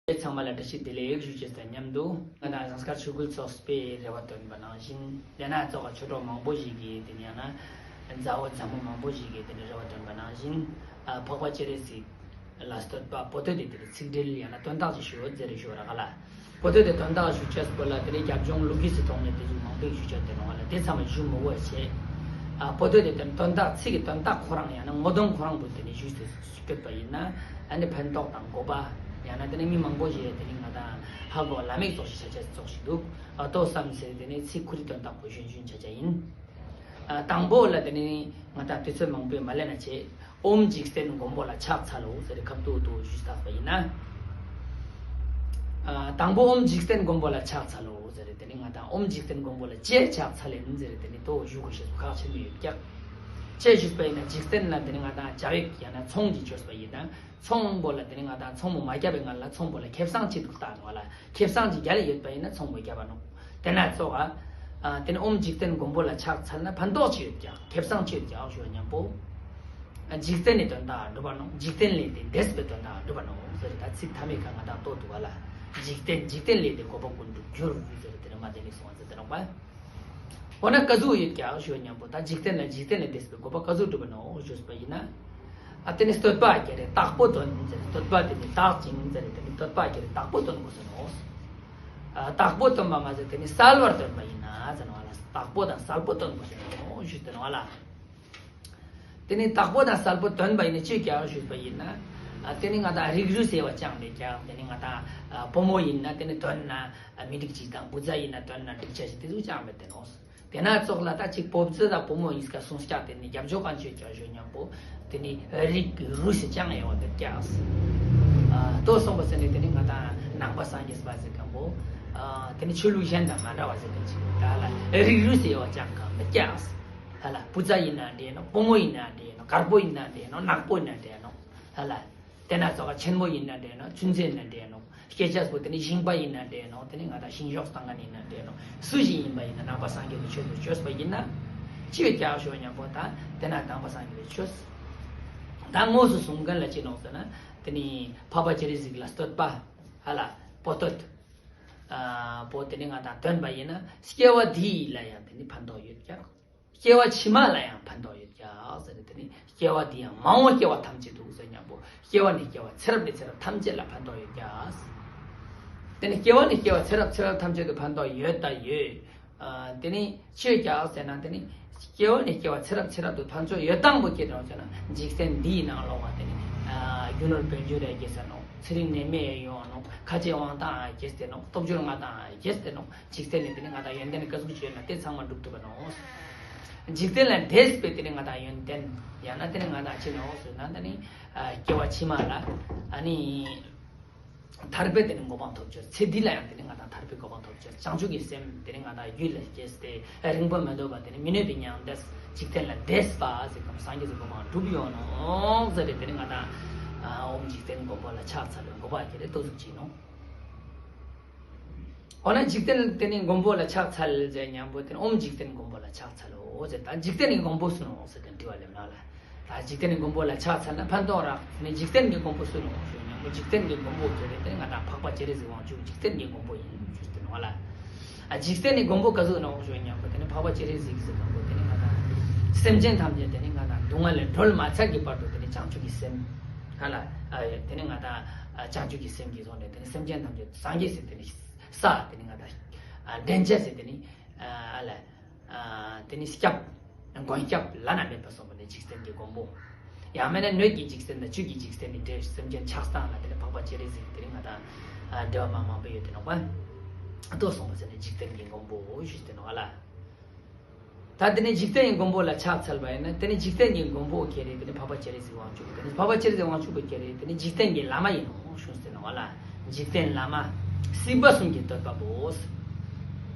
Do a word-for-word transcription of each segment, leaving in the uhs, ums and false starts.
ཚང་མ་ལ་བཀྲ་ཤིས་བདེ་ལེགས་ཞུ་ཆེད་དུ་མཉམ་དུ་ང་དང་ཟངས་དཀར་ཆོས་སྐུལ་ཚོགས་པས་རེ་བ་བཏོན་པ་ནང་བཞིན། དེ་ན་ཚོགས་ཀ་ཆོས་གྲོགས་མང་པོ་ཞིག་གིས་དེ་ནས་ཡང་ན་མཛའ་བོ་མཛའ་མོ་མང་པོ་ཞིག་གིས་དེ་ནས་རེ་བ་བཏོན་པ་ནང་བཞིན། ཨ། འཕགས་པ་སྤྱན་རས་གཟིགས་ལ་བསྟོད་པ་པོ་ཏོ་དེ་དེར་ཚིག་འགྲེལ་ཡང་ན་དོན་དག་ཅིག་ཞུ་ཟེར་རེ་ཞུ་ར་ག་ལ། པོ་ཏོ་དེ་དོན་དག་ཞུ་ཆེད་པོ་ལ་དེ་ནས་རྒྱབ་ལྗོངས་ལོ་རྒྱུས་སུ་ཐོག་ནས་དེ་ཚོ་མང་པོས་ཞུ་ཆོད་དེ་ནོ་ག་ལ། དེ་ཚང་མ་ཞུ་མི་དགོས་བྱས། ཨ། པོ་ཏོ་དེ་དོན་དག་ཚིག་གི་དོན་དག་ཁོ་རང་ཡང་ན་ངོ་དོན་ཁོ་རང་པོ་དེ་ནས་ཞུས་ཏེ་བསྟོད་པ་ཡིན་ན། ཨ་ནི་ཕན་ཐོགས་དང་དགོས་པ་ཡང་ན་དེ་ནས་མི་མང་པོ་ཞིག་དེ་ནས་ང་དང་ཧ་གོ་ལ་མིག་ཙོགས་ཤིག་ཆ་ཆ་ཙོགས་ཤིག་འདུག་ཨ། ཏོ་བསམ་ཟེར་དེ་ནས་ཚིག་ཁུ་རི་དོན་དག་པོ་ཞུན་ཞུན་ཆ་ཆ་ཡིན། ཨ། དང་པོ་ལ་དེ་ནས་ང་དང་དུས་ཚོད་མང་པོས་མ་ལེན་ན་བྱས། ཨོཾ་འཇིག་རྟེན་མགོན་པོ་ལ་ཕྱག་འཚལ་ལོ་ཟེར་ཁབ་ཏུ་ཏུ་ཞུས་བཏགས་པ་ཡིན་ན། ཨ། དང་པོ་ཨོཾ་འཇིག་རྟེན་མགོན་པོ་ལ་ཕྱག་འཚལ་ལོ་ཟེར་དེ་ནས་ང་དང་ཨོཾ་འཇིག་རྟེན་མགོན་པོ་ལ་ཅེས་ཕྱག་འཚལ་ལེན་ཟེར་དེ་ནས་ཏོ་ཞུ་དགོས་ཤེས་སུ་ཁག་ཆེན་པོ་ཡོད་ཀྱག་ཅེས་ཞུས་པ་ཡིན་ན་འཇིག་རྟེན་ལ་དེ་ནས་ང་དང་བྱ་བའི་ཡང་ན་ཚོང་གི་བཅོས་པ་ཡིན་ན། ཚོང་པོ་ལ་དེ་ནས་ང་དང་ཚོང་མོ་མ་བརྒྱབ་པའི་ང་ལ་ཚོང་པོ་ལ་ཁེ་བཟང་ཅི་འདུག་ལྟ་ནོ་ལ། ཁེ་བཟང་ཅི་རྒྱ་ལ་ཡོད་པ་ཡིན་ན་ཚོང་པོ་བརྒྱབ་པ་ནོ། དེ་ན་ཙོགས། ཨ། དེ་ནས་ཨོཾ་འཇིག་རྟེན་མགོན་པོ་ལ་ཕྱག་འཚལ་ན་ཕན་ཐོགས་ཅི་ཡོད་ཀྱང་ཁེ་བཟང་ཅི་ཡོད་ཀྱང་ཞུ་བ་མཉམ་པོ། ཨ། འཇིག་རྟེན་ནི་དོན་དག་འགྲུབ་པ་ནོ། འཇིག་རྟེན་ལས་དེ་འདས་པའི་དོན་དག་འགྲུབ་པ་ནོ་ཟེར་ད་ཚིག་ཐ་མའི་ཁ་ང་དང་ཏོ་འདུག་ག་ལ། འཇིག་རྟེན་འཇིག་རྟེན་ལས་དེ་འགོག་པ་ཀུན་འགྲུབ་འགྱུར་ཟེར་དེ་ནས་མ་དེ་ནས་སོང་བ་ཟེར་དེ་ནོ་པ། འོ་ན་ཀ་ཟུག་ཡོད་ཀྱང་ཞུ་བ་མཉམ་པོ་ད་འཇིག་རྟེན་ལ་འཇིག་རྟེན་ལས་འདས་པའི་འགོག་པ་ཀ་ཟུག་འགྲུབ་པ་ནོ་ཞུས་པ་ཡིན་ན། ཨ། དེ་ནི་བསྟོད་པ་ཁྱེར་རེ་བདག་པོ་དོན་ཟེར་བསྟོད་པ་དེ་ནི་བདག་ཅིང་ཟེར་དེ་ནི་བསྟོད་པ་ཁྱེར་རེ་བདག་པོ་དོན་དགོས་སོ་ནོ། ཨ། བདག་པོ་སྟོན་པ་མ་ཟད་དེ་ནི་གསལ་བར་སྟོན་པ་ཡིན་ན་ཟེར་ནོ་ལ། བདག་པོ་དང་གསལ་པོ་སྟོན་དགོས་སོ་ནོ་ཞུས་ཏེ་ནོ་ལ། དེ་ནི་བདག་པོ་དང་གསལ་པོ་སྟོན་པ་ཡིན་ན་ཅི་ཀྱང་ཞུས་པ་ཡིན་ན། ཨ། དེ་ནི་ང་དང་རིགས་རུས་ཟེར་བ་ཅང་མེད་ཀྱང་དེ་ནི་ང་དང་ཨ་བུ་མོ་ཡིན་ན་དེ་ནི་དོན་ན་ཨ་མི་འགྲིག་ཅིག་དང་བུ་ཚ་ཡིན་ན་དོན་ན་འགྲིག་ཆ་ཞིག་དེ་ཚོ་ཅང་མེད་དེ་ནོ། དེ་ན་ཙོགས་ལ་ད་ཅིག་བུ་ཚ་དང་བུ་མོ་ཡིན་སྐབས་སོང་སྐྱག་དེ་ནི་རྒྱབ་ཕྱོགས་གང་ཆོད་ཀྱང་ཞུ་མཉམ་པོ། དེ་ནི་རིགས་རུས་སུ་ཅང་ཡོང་བ་དེ་ཀྱག་ཨ། ལྟོས་སོང་པ་ཟེར་ནས་དེ་ནི་ང་དང་ནང་པ་སངས་རྒྱས་པ་ཟེར་མཁན་པོ། ཨ། དེ་ནི་ཆོས་ལུགས་གཞན་དང་མ་འདྲ་བ་ཟེར་མཁན་ཅིག་ད་ལ་རིགས་རུས་སུ་ཡོང་བ་ཅང་གང་མི་ཀྱག་ཧ་ལ། བུ་ཚ་ཡིན་ན་འདྲེ་ནོ། བུ་མོ་ཡིན་ན་འདྲེ་ནོ། དཀར་པོ་ཡིན་ན་འདྲེ་ནོ། ནག་པོ་ཡིན་ན་འདྲེ་ནོ། ཧ་ལ། དེ་ན་ཙོགས་ཆེན་མོ་ཡིན་ན་འདྲེ་ནོ། ཆུན་ཚན་ཡིན་ན་འདྲེ་ནོ། སྐད་ཆ་པོ་དེ་ནི་ཞིང་པ་ཡིན་ན་འདྲེ་ནོ། དེ་ནི་ང་དང་ཞིང་གཞོགས་སྟངས་ཀ་ཡིན་ན་འདྲེ་ནོ། སུ་ཞིག་ཡིན་པ་ཡིན་ན་ནང་པ་སངས་རྒྱས་པའི་ཆོས་སུ་བཅོས་པ་ཡིན་ན། ཅི་ཡོད་ཀྱང་ཞུ་མཉམ་པོ་ད་དེ་ན་ནང་པ་སངས་རྒྱས་པའི་ཆོས། ད་དངོས་སུ་གསུང་མཁན་ལ་ཅི་ནོག་ཟེར་ན་དེ་ནི་འཕགས་པ་སྤྱན་རས་གཟིགས་ལ་བསྟོད་པ། ཧ་ལ། པོ་བསྟོད། ཨ། པོ་དེ་ནི་ང་དང་འདོན་པ་ཡིན་ན་སྐྱེ་བ་འདི་ལ་ཡང་དེ་ནི་ཕན་ཐོགས་ཡོད་ཀྱང་། སྐྱེ་བ་ཕྱི་མ་ལ་ཡང་ཕན་ཐོགས་ཡོད་ཀྱག་ཟེར་ནས་དེ་ནི་སྐྱེ་བ་འདི་ཡང་མ་འོངས་སྐྱེ་བ་ཐམས་ཅད་དུ་ཟེར་མཉམ་པོ་སྐྱེ་བ་ནས་སྐྱེ་བ་ཚེ་རབས་ནས་ཚེ་རབས་ཐམས་ཅད་ལ་ཕན་ཐོགས་ཡོད་ཀྱག་དེ་ནི་སྐྱེ་བ་ནས་སྐྱེ་བ་ཚེ་རབས་ཚེ་རབས་ཐམས་ཅད་དུ་ཕན་ཐོགས་ཡོད་ད་ཡོད། ཨ། དེ་ནི་ཅི་ཡོད་ཀྱག་ཟེར་ན་དེ་ནི་སྐྱེ་བ་ནས་སྐྱེ་བ་ཚེ་རབས་ཚེ་རབས་དུ་ཕན་ཐོགས་ཡོད་སྟངས་པོ་སྐྱེ་དང་ཟེར་ན་འཇིག་རྟེན་འདིའི་ནང་ལོགས་པ་དེ་ནི། ཨ། རྒྱུ་ནོར་བོན་ཆོས་རེ་སྐྱེ་ས་ནོ། ཚེ་རིང་ནད་མེད་ཡོང་ནོ། ཁ་རྗེ་དབང་ཐང་རྒྱས་ཏེ་ནོ། སྟོབས་འབྱོར་མངའ་ཐང་རྒྱས་ཏེ་ནོ། འཇིག་རྟེན་ནི་དེ་ནི་ང་དང་ཡོན་ཏན་ག་ཟུག་ཅིག་ཡོད་ན་དེ་ཚང་མ་འགྲུབ་ཐུབ་པ་ནོ། འཇིག་རྟེན་ལས་འདས་པའི་དེ་ནི་ང་དང་ཡོན་ཏན་ཡང་ན་དེ་ནི་ང་དང་ཅི་ནོ་ཟེར་ན་དེ་ནི་སྐྱེ་བ་ཕྱི་མ་ལ་ཨ་ནི་ཐར་པའི་དེ་ནི་གོ་འཕང་ཐོབ་ཆོག་ཚེ་འདི་ལ་ཡང་དེ་ནི་ང་དང་ཐར་པའི་གོ་འཕང་ཐོབ་ཆོག་བྱང་ཆུབ་ཀྱི་སེམས་དེ་ནི་ང་དང་རྒྱུད་ལ་སྐྱེས་ཏེ་རིང་པོ་མི་འདོད་པ་དེ་ནི་མི་གནས་པའི་མྱང་འདས་འཇིག་རྟེན་ལས་འདས་པ་ཟེར་གམ་སངས་རྒྱས་ཀྱི་གོ་འཕང་འགྲུབ་ཡོང་ནོ་ཟེར་ཏེ་དེ་ནི་ང་དང་ཨོཾ་འཇིག་རྟེན་མགོན་པོ་ལ་ཕྱག་འཚལ་བའི་གོ་འཕང་ཁྱེར་ཏེ་ཏོ་ཟུག་ཅིག་ནོ། འོ་ན་འཇིག་རྟེན་དེ་ནི་མགོན་པོ་ལ་ཕྱག་འཚལ་ཟེར་མཉམ་པོ་དེ་ནི་ཨོཾ་འཇིག་རྟེན་མགོན་པོ་ལ་ཕྱག་འཚལ་ལོ་ཟེར། ད་འཇིག་རྟེན་ནི་མགོན་པོ་སུ་ནོ་ཟེར་ཏེ་དྲི་བ་ལེབ་ན་ལ། ད་འཇིག་རྟེན་ནི་མགོན་པོ་ལ་ཕྱག་འཚལ་ན་ཕན་ཐོགས་རག་ནི་འཇིག་རྟེན་གྱི་མགོན་པོ་སུ་ནོ་ཞུ་མཉམ་པོ་འཇིག་རྟེན་གྱི་མགོན་པོ་ཁྱེར་ཏེ་དེ་ནི་ང་དང་འཕགས་པ་སྤྱན་རས་གཟིགས་དབང་ཕྱུག་འཇིག་རྟེན་གྱི་མགོན་པོ་ཡིན་ཞུས་ཏེ་ནོ་ལ། ཨ། འཇིག་རྟེན་ནི་མགོན་པོ་ག་ཟུག་ནོ་ཞུ་མཉམ་པོ་དེ་ནི་འཕགས་པ་སྤྱན་རས་གཟིགས་ཟེར་མཉམ་པོ་དེ་ནི་ང་དང་སེམས་ཅན་ཐམས་ཅད་དེ་ནི་ང་དང་སྡུག་བསྔལ་ལས་སྒྲོལ་མ་ཚར་གྱི་བར་དུ་དེ་ནི་བྱང་ཆུབ་ཀྱི་སེམས་ཧ་ལ། ཨ། དེ་ནི་ང་དང་བྱང་ཆུབ་ཀྱི་སེམས་ཀྱི་ཐོག་ནས་དེ་ནི་སེམས་ཅན་ཐམས་ཅད་སངས་རྒྱས་ཟེར་དེ་ནི་ས་དེ་ནི་ང་དང་འདྲེན་བྱེད་ཟེར་དེ་ནི་ཨ་ལ། དེ་ནི་སྐྱབས། མགོན་སྐྱབས་བླ་ན་མེད་པ་སོགས་པ་ནི་འཇིག་རྟེན་གྱི་མགོན་པོ། ཡང་མིན་ན་སྣོད་ཀྱི་འཇིག་རྟེན་དང་བཅུད་ཀྱི་འཇིག་རྟེན་ནི་འདྲེ་སེམས་ཅན་ཆགས་སྟངས་ལ་དེ་ནི་འཕགས་པ་སྤྱན་རས་གཟིགས་དེ་ནི་ང་དང་འགྲེལ་བ་མ་མང་པོ་ཡོད་དེ་ནོག་པ། ལྟོས་སོང་པ་ཟེར་ནས་འཇིག་རྟེན་གྱི་མགོན་པོ་ཞུས་ཏེ་ནོག་ལ། ད་དེ་ནི་འཇིག་རྟེན་གྱི་མགོན་པོ་ལ་ཕྱག་འཚལ་བ་ཡིན་ན་དེ་ནི་འཇིག་རྟེན་གྱི་མགོན་པོ་ཁྱེར་རེ་དེ་ནི་འཕགས་པ་སྤྱན་རས་གཟིགས་དབང་ཕྱུག་དེ་ནི་འཕགས་པ་སྤྱན་རས་གཟིགས་དབང་ཕྱུག་པོ་ཁྱེར་རེ་དེ་ནི་འཇིག་རྟེན་གྱི་བླ་མ་ཡིན་ནོ་ཞུས་ཏེ་ནོག་ལ། འཇིག་རྟེན་བླ་མ། སྲིད་པ་གསུམ་གྱི་བསྟོད་པ་པོ།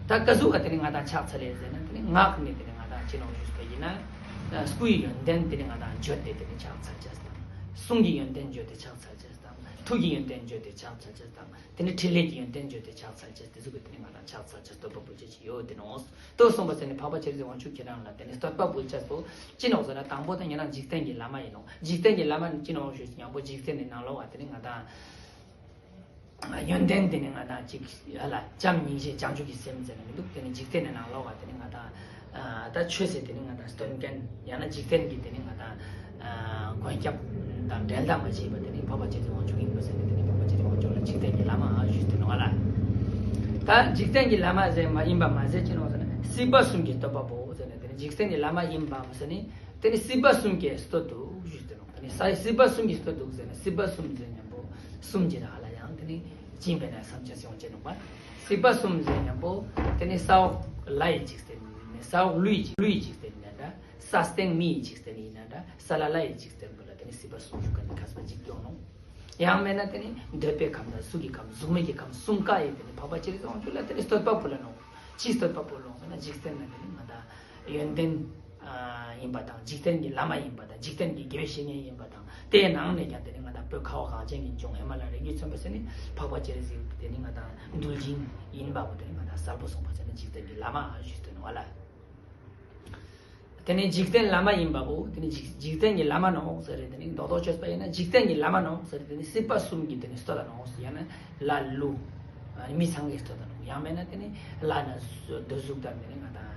ད་ག་ཟུག་ག་དེ་ནི་ང་དང་ཕྱག་འཚལ་ལེ་ཟེར་ན་དེ་ནི་ངག་ནས་དེ་ནི་ང་དང་ཅི་ནོ་ཞུས་པ་ཡིན་ན། སྐུའི་ཡོན་ཏན་དེ་ནི་ང་དང་བརྗོད་དེ་དེ་ནི་ཕྱག་འཚལ་ཅེས་དང་། གསུང་གི་ཡོན་ཏན་བརྗོད་དེ་ཕྱག་འཚལ་ཅེས་དང་། ཐུགས་ཀྱི་ཡོན་ཏན་བརྗོད་དེ་ཕྱག་འཚལ་ཅེས་དང་། དེ་ནི་ཕྲིན་ལས་ཀྱི་ཡོན་ཏན་བརྗོད་དེ་ཕྱག་འཚལ་ཅེས་དེ་ཟུག་གི་དེ་ནི་ང་དང་ཕྱག་འཚལ་ཅེས་བསྟོད་པ་པོ་ཅེས་ཅིག་ཡོད་དེ་ནོ། ལྟོས་སོང་པ་ཟེར་ནས་འཕགས་པ་སྤྱན་རས་གཟིགས་དབང་ཕྱུག་ཁྱེད་རང་ལ་དེ་ནི་བསྟོད་པ་པོ་ཅེས་པོ་ཅི་ནོག་ཟེར་ན་དང་པོ་དང་ཡིན་ན་འཇིག་རྟེན་གྱི་བླ་མ་ཡིན་ནོ། འཇིག་རྟེན་གྱི་བླ་མ་ནི་ཅི་ནོག་ཞུས་ཀྱང་པོ་འཇིག་རྟེན་ནི་ནང་ལོགས་པ་དེ་ནི་ང་དང་། ཡོན་ཏན་དེ་ནི་ང་དང་ཅིག་ཧ་ལ་བྱམས་སྙིང་རྗེ་བྱང་ཆུབ་ཀྱི་སེམས་ཟེར་ནས་མི་འདུག་དེ་ནི་འཇིག་རྟེན་ནི་ནང་ལོགས་ཀ་དེ་ནི་ང་དང་ད་ཆོས་ཟེར་དེ་ནི་ང་དང་སྟོན་མཁན་ཡང་ན་འཇིག་རྟེན་གྱི་དེ་ནི་ང་དང་གོན་ཁྱབ་དང་འགྲན་ཟླ་མ་བྱས་པ་དེ་ནི་འཕགས་པ་སྤྱན་རས་གཟིགས་དབང་ཕྱུག་ཡིན་པ་ཟེར་ནས་དེ་ནི་འཕགས་པ་སྤྱན་རས་གཟིགས་དབང་ཕྱུག་ལ་འཇིག་རྟེན་གྱི་བླ་མ་ཞུས་ཏེ་ནོ་ཧ་ལ། ད་འཇིག་རྟེན་གྱི་བླ་མ་ཟེར་མ་ཡིན་པ་མ་ཟེར་ཅི་ནོ་ཟེར་ན་སྲིད་པ་གསུམ་གྱི་བསྟོད་པ་པོ་ཟེར་ནས་དེ་ནི་འཇིག་རྟེན་གྱི་བླ་མ་ཡིན་པ་མ་ཟེར་ནི་དེ་ནི་སྲིད་པ་གསུམ་གྱིས་བསྟོད་དོ་ཞུས་ཏེ་ནོ། དེ་ནི་ས་སྲིད་པ་གསུམ་གྱིས་བསྟོད་དོ་ཟེར་ན་སྲིད་པ་གསུམ་ཟེར་མཉམ་པོ་གསུམ་གྱི་ར་ཧ་ལ་ཡང་དེ་ནི་སྦྱིན་པས་ན་བསམ་བྱ་སེ་ཡོང་ཅེས་ནོ་པ། སྲིད་པ་གསུམ་ཟེར་མཉམ་པོ་དེ་ནི་ས་འོག་ལྷ་ཡི་འཇིག་རྟེན་ཡིན་ན་ས་འོག་ཀླུ་ཡི་ཀླུ་ཡི་འཇིག་རྟེན་ཡིན་ན་འདྲ། ས་སྟེང་མི་ཡི་འཇིག་རྟེན་ཡིན་ན་འདྲ། ས་བླ་ལྷ་ཡི་འཇིག་རྟེན་པོ་ལ་དེ་ནི་སྲིད་པ་གསུམ་ཞུ་མཁན་ནི་མཁས་པ་གཅིག་ཡོང་ནོ། ཡང་མེད་ན་དེ་ནི་འདོད་པའི་ཁམས་དང་གཟུགས་ཀྱི་ཁམས་གཟུགས་མེད་ཀྱི་ཁམས་གསུམ་ཀ་ཡི་དེ་ནི་འཕགས་པ་སྤྱན་རས་གཟིགས་དབང་ཕྱུག་ལ་དེ་ནི་བསྟོད་པ་ཕུལ་ལ་ནོ། ཅིའི་བསྟོད་པ་ཕུལ་ལོ་ཟེར་ན་འཇིག་རྟེན་ན་དེ་ནི་ང་དང་ཡོན་ཏན་ཡིན་པ་དང་འཇིག་རྟེན་གྱི་བླ་མ་ཡིན་པ་དང་འཇིག་རྟེན་གྱི་དགེ་བའི་བཤེས་གཉེན་ཡིན་པ་དང་དེའི་ནང་ནས་ཀྱང་དེ་ནི་ང་དང་བོད་ཁ་བ་གངས་ཅན་གྱི་ལྗོངས་ཧི་མ་ལ་རི་རྒྱུད་མཚོན་པ་ཟེར་ནི་འཕགས་པ་སྤྱན་རས་གཟིགས་དེ་ནི་ང་དང་གདུལ་ཞིང་ཡིན་པ་པོ་དེ་ནི་ང་དང་གསལ་པོ་གསུངས་པ་ཟེར་ན་འཇིག་རྟེན་གྱི་བླ་མ་ཞུས་ཏེ་ནོ་ཧ་ལ། དེ་ནི་འཇིག་རྟེན་བླ་མ་ཡིན་པ་པོ་དེ་ནི་འཇིག་འཇིག་རྟེན་གྱི་བླ་མ་ནོ་ཟེར་རེད། དེ་ནི་རྡོག་རྡོག་བཅོས་པ་ཡིན་ན་འཇིག་རྟེན་གྱི་བླ་མ་ནོ་ཟེར་རེད། དེ་ནི་སྲིད་པ་གསུམ་གྱི་དེ་ནི་བསྟོད་ད་ནོ་ཟེར་ཡང་ན་ལྷ་ཀླུ་མི་ཚང་གི་བསྟོད་ད་ནོ། ཡང་མེད་ན་དེ་ནི་ལྷ་ན་འདོད་གཟུགས་དང་དེ་ནི་ང་དང་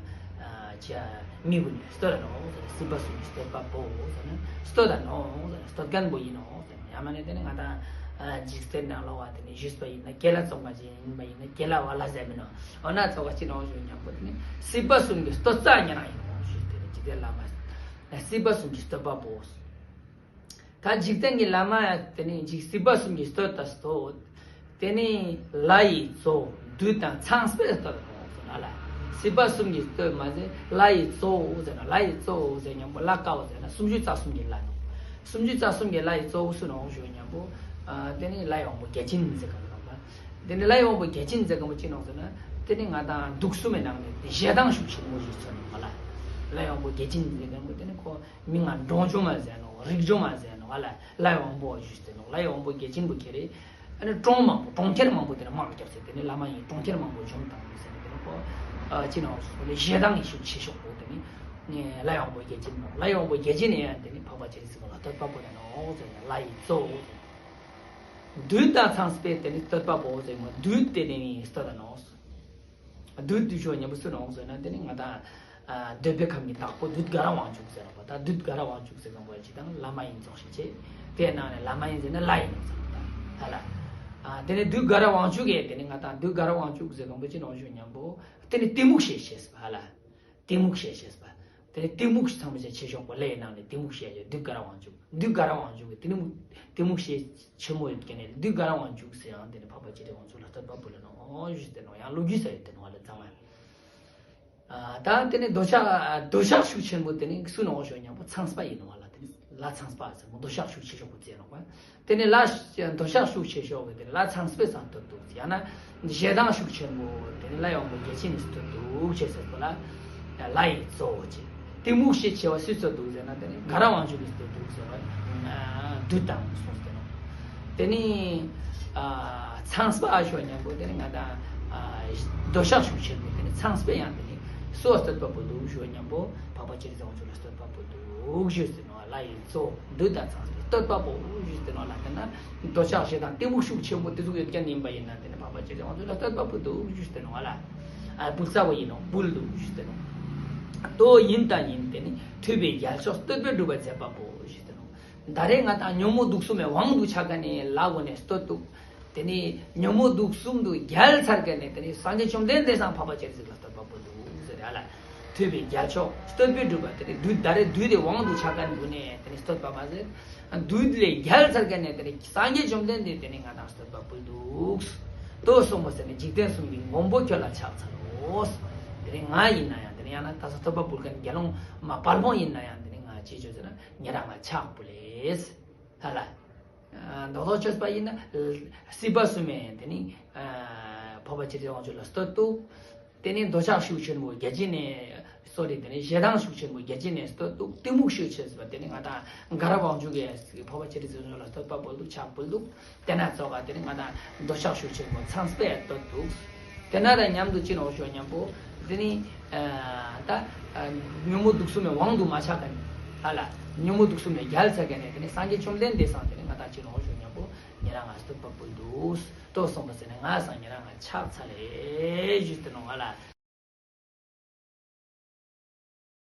ཅ་མི་ཀུན་ནི་བསྟོད་ད་ནོ་ཟེར་རེད། སྲིད་པ་གསུམ་གྱི་བསྟོད་པ་པོ་ཟེར་ན་བསྟོད་ད་ནོ་ཟེར་ན་བསྟོད་མཁན་པོ་ཡིན་ནོ་ཟེར། ཡང་མེད་ན་དེ་ནི་ང་དང་འཇིག་རྟེན་ནང་ལོགས་པ་དེ་ནི་ཞུས་པ་ཡིན་ན་ཀེ་ལ་བཙོང་མཁན་ཅིག་ཡིན་པ་ཡིན་ན་ཀེ་ལ་བ་ལ་ཟེར་མི་ནོ། འོ་ན་ཚོ་བ་ཅི་ནོ་ཞུ་མཉམ་པོ་དེ་ནི་སྲིད་པ་གསུམ་གྱི་བསྟོད་རྩ་ཉེ་རང་ཡིན་ནོ་ཞུས་ཏེ་ནི་འཇིག་རྟེན་བླ་མ་སྲིད་པ་གསུམ་གྱི་བསྟོད་པ་པོ། ད་འཇིག་རྟེན་གྱི་བླ་མ་དེ་ནི་འཇིག་སྲིད་པ་གསུམ་གྱི་བསྟོད་ད་བསྟོད། དེ་ནི་ལྷ་ཡི་གཙོ་བོ་བདུད་དང་ཚངས་པས་བསྟོད་དོ་ལ་ལ། སྲིད་པ་གསུམ་གྱི་བསྟོད་མ་ཟེར་ལྷ་ཡི་གཙོ་བོ་ཟེར་ན་ལྷ་ཡི་གཙོ་བོ་ཟེར་མཉམ་པོ་ལྷ་ཀ་བོ་ཟེར་ན་སུམ་ཅུ་རྩ་གསུམ་གྱི་ལྷ་ནོ། སུམ་ཅུ་རྩ་གསུམ་གྱི་ལྷ་ཡི་གཙོ་བོ་སུ་ནོ་ཞུ་མཉམ་པོ། དེ་ནི་ལྷ་ཡི་དབང་པོ་བརྒྱ་བྱིན་ཟེར་ག་ལ་ལ། དེ་ནི་ལྷ་ཡི་དབང་པོ་བརྒྱ་བྱིན་ཟེར་ག་མོ་ཅི་ནོ་ཟེར་ན། དེ་ནི་ང་དང་དུག་གསུམ་མའི་ནང་ནས་དེ་ཞེ་སྡང་ཤུགས་ཆེན་མོ་ཞིག་མཚོན་ནོ་ལ། ལྷ་ཡི་དབང་པོ་བརྒྱ་བྱིན་ཟེར་ག་མོ་དེ་ནི་ཁོ་མི་ང་འབྲོང་ཆུང་མ་ཟེར་ནོ་རིགས་ཆུང་མ་ཟེར་ནོ་ལ། ལྷ་ཡི་དབང་པོ་ཞུས་ཏེ་ནོ། ལྷ་ཡི་དབང་པོ་བརྒྱ་བྱིན་པོ་ཁྱེར་རེ། ཨ་ནི་གྲོང་མང་པོ་གྲོང་ཁྱེར་མང་པོ་དེ་ནི་དམག་བརྒྱབ་ཟེར་དེ་ནི་བླ་མ་ཡིན་གྲོང་ཁྱེར་མང་པོ་འཇོམས་བཏང་ཟེར་ནི་དེ་ནི་ཁོ། ཨ་ཅི་ནོ་ཞེ་སྡང་ཡི་ཤུགས་ཆེ་ཤོས་པོ་དེ་ནི། ལྷ་ཡི་དབང་པོ་བརྒྱ་བྱིན་ནོ། ལྷ་ཡི་དབང་པོ་བརྒྱ་བྱིན་ཡང་དེ་ནི་འཕགས་པ་སྤྱན་རས་གཟིགས་ལ་བསྟོད་པ་པོ་ལ་ནོ་ཟེར་ནི་ལྷ་ཡི་གཙོ་བོ། བདུད་དང་ཚངས་པས་དེ་ནི་བསྟོད་པ་པོ་ཟེར་མོ་བདུད་དེ་ནི་བསྟོད་ད་ནོ། བདུད་དུ་ཆོ་མཉམ་པོ་སུ་ནོ་ཟེར་ན་དེ་ནི་ང་དང་། འདོད་པའི་ཁམས་ཀྱི་བདག་པོ་བདུད་དགའ་རབ་དབང་ཕྱུག་ཟེར་ནོ། ད་བདུད་དགའ་རབ་དབང་ཕྱུག་ཟེར་མཁན་པོ་ཅི་དང་བླ་མ་ཡིན་ཙོག་ཤེས་ཆེ། དེ་ནང་ནས་བླ་མ་ཡིན་ཟེར་ན་ལྷ་ཡིན་ནོ་ཟེར་ནོ་ད་ཧ་ལ། དེ་ནི་བདུད་དགའ་རབ་དབང་ཕྱུག་གིས་དེ་ནི་ང་དང་བདུད་དགའ་རབ་དབང་ཕྱུག་ཟེར་མཁན་པོ་ཅི་ནོ་ཞུ་མཉམ་པོ་དེ་ནི་གཏི་མུག་ཤེས་ཤེས་ཟེར་བ་ཧ་ལ། གཏི་མུག་ཤེས་ཤེས་པ། དེ་ནི་གཏི་མུག་ཚང་མ་ཆེ་ཤོས་པོ་ལས་ནང་ནས་གཏི་མུག་ཤེས་ཡོད་བདུད་དགའ་རབ་དབང་ཕྱུག་བདུད་དགའ་རབ་དབང་ཕྱུག་གི་གཏི་མུག་གཏི་མུག་ཤེས་ཆེན་མོ་ཡོད་ཀྱི་ནས་བདུད་དགའ་རབ་དབང་ཕྱུག་ཟེར་ཡང་དེ་ནི་འཕགས་པ་སྤྱན་རས་དབང་ཕྱུག་ལ་བསྟོད་པ་ཕུལ་ལ་ནོ་ཞུས་ཏེ་ནོ། ཡང་ལོ་རྒྱུས་ས་ཡོད་དེ་ནོ་བ་ལ་ཚང་མ། ད་དེ་ནི་འདོད་ཆགས་འདོད་ཆགས་ཤུགས་ཆེན་པོ་དེ་ནི་སུ་ནོ་ཞུ་མཉམ་པོ་ཚངས་པ་ཡིན་ནོ་བ་ལ་དེ་ནི་ལྷ་ཚངས་པ་ཟེར་མོ་འདོད་ཆགས་ཤུགས་ཆེ་ཤོས་པོ་ཙེ་ནོ་བ། དེ་ནི་ལྷ་འདོད་ཆགས་ཤུགས་ཆེ་ཤོས་ཀྱི་དེ་ནི་ལྷ་ཚངས་པས་སང་བསྟོད་འདུག་ཡང་ན་ཞེ་སྡང་ཤུགས་ཆེན་པོ་དེ་ནི་ལྷ་ཡི་དབང་པོ་བརྒྱ་བྱིན་ནི་བསྟོད་འདུག་ཅེས་ཟེར་པོ་ལ་ལྷ་ཡི་གཙོ་བོ་ཅེས། གཏི་མུག་ཤེས་ཆེ་བ་སུས་བསྟོད་འདུག་ཟེར་ན་དེ་ནི་དགའ་རབ་དབང་ཕྱུག་གིས་བསྟོད་འདུག་ཟེར་བ་བདུད་དང་གསུངས་ཏེ་ནོ། དེ་ནི་ཚངས་པ་ཨ་ཞོ་མཉམ་པོ་དེ་ནི་ང་དང་འདོད་ཆགས་ཤུགས་ཆེན་པོ་དེ་ནི་ཚངས་པས་ཡང་དེ་ནི་སུ་བ་བསྟོད་པ་པོ་འདུག་ཞུ་བ་མཉམ་པོ་འཕགས་པ་སྤྱན་རས་གཟིགས་དབང་ཕྱུག་ལ་བསྟོད་པ་པོ་འདུག་ཞུས་ཟེར་ནོ། ལྷ་ཡི་གཙོ་བོ་བདུད་དང་ཚངས་པས་བསྟོད་པ་པོ་ཞུས་ཏེ་ནོ་ལ། དེ་ན་འདོད་ཆགས་ཞེ་སྡང་གཏི་མུག་ཤུགས་ཆེན་པོ་དེ་ཚོ་ཡོད་མཁན་ཡིན་པ་ཡིན་ན་དེ་ནི་འཕགས་པ་སྤྱན་རས་གཟིགས་དབང་ཕྱུག་ལ་བསྟོད་པ་པོ་འདུག་ཞུས་ཏེ་ནོ་ལ། ཨ་བུལ་ཙ་བོ་ཡིན་ནོ་བུལ་འདུག་ཞུས་ཏེ་ནོ། ལྟོ་ཡིན་དང་ཡིན་དེ་ནི་ཐོས་པའི་རྒྱལ་མཆོག་བསྟོད་པས་སྒྲུབ་པར་མཛད་པ་པོ་ཞུས་ཏེ་ནོ། ད་རེས་ང་དང་ཉོན་མོངས་དུག་གསུམ་མའི་དབང་དུ་ཆགས་མཁན་ནི་ལ་གོ་ནས་བསྟོད་འདུག་དེ་ནི་ཉོན་མོངས་དུག་གསུམ་དུ་རྒྱལ་ཚར་མཁན་ནི་དེ་ནི་སངས་རྒྱས་བཅོམ་ལྡན་འདས་སང་འཕགས་པ་སྤྱན་རས་གཟིགས་ལ་བསྟོད་པ་པོ་འདུག་ཟེར་ཡ་ལ། ཐོས་པའི་རྒྱལ་མཆོག་བསྟོད་པས་སྒྲུབ་པ་དེ་ནི་བདུད་ད་རེས་བདུད་དེ་དབང་དུ་ཆགས་མཁན་འདུག་ནས་དེ་ནི་བསྟོད་པ་མ་ཟེར། བདུད་ལས་རྒྱལ་ཚར་མཁན་ནི་དེ་ནི་སངས་རྒྱས་བཅོམ་ལྡན་འདས་དེ་ནི་ང་དང་བསྟོད་པ་ཕུལ་འདུག་ལྟོས་སོང་བ་ཟེར་ནས་འཇིག་རྟེན་གསུམ་གྱི་མགོན་པོ་ཁྱོད་ལ་ཕྱག་འཚལ་ལོ། དེ་ནི་ང་ཡིན་ན་ཡང་དེ་ནི་ཡང་ན་ད་ས་བསྟོད་པ་ཕུལ་མཁན་དགེ་སློང་མ་དཔལ་མོ་ཡིན་ན་ཡང་དེ་ནི་ང་ཅི་བྱོས་ཟེར་ན་ཉེ་རང་ལ་ཕྱག་ཕུལ་ལེ། ཧ་ལ། རྡོག་རྡོག་བཅོས་པ་ཡིན་ན། སྲིད་པ་གསུམ་མའི་དེ་ནི། འཕགས་པ་སྤྱན་རས་གཟིགས་དབང་ཕྱུག་ལ་བསྟོད་འདུག་དེ་ནི་འདོད་ཆགས་ཤུགས་ཆེན་པོ་བརྒྱ་བྱིན་ནས། སོ་རི་དེ་ནི་ཞེ་སྡང་ཤུགས་ཆེན་པོ་བརྒྱ་བྱིན་ནས་བསྟོད་འདུག་གཏི་མུག་ཤུགས་ཆེ་ཟེར་བ་དེ་ནི་ང་དང་དགའ་རབ་དབང་ཕྱུག་གིས་འཕགས་པ་སྤྱན་རས་གཟིགས་དབང་ཕྱུག་ལ་བསྟོད་པ་ཕུལ་འདུག་ཕྱག་ཕུལ་འདུག་དེ་ན་ཙོག་ག་དེ་ནི་ང་དང་འདོད་ཆགས་ཤུགས་ཆེན་པོ་ཚངས་པས་བསྟོད་འདུག་དེ་ན་ད་མཉམ་དུ་ཅི་ནོ་ཞོ་མཉམ་པོ། དེ་ནི། ད། ཉོན་མོངས་དུག་གསུམ་མའི་དབང་དུ་མ་ཆགས་མཁན། ཧ་ལ། ཉོན་མོངས་དུག་གསུམ་མའི་རྒྱལ་ཚར་མཁན་ནི་དེ་ནི་སངས་རྒྱས་བཅོམ་ལྡན་འདས་སང་དེ་ནི་ང་དང་ཅི་ནོ་ཞོ་མཉམ་པོ། ཉེ་ ད་ང་སྟོན་པ་པོ་འདུག་ལྟོས་སོང་པ་ཟེར་ནས་ང་སང་ཉིན་རང་ང་ཆགས་ཚར་རེད་ཞུས་ཏེ་ནོ་ང་ལ།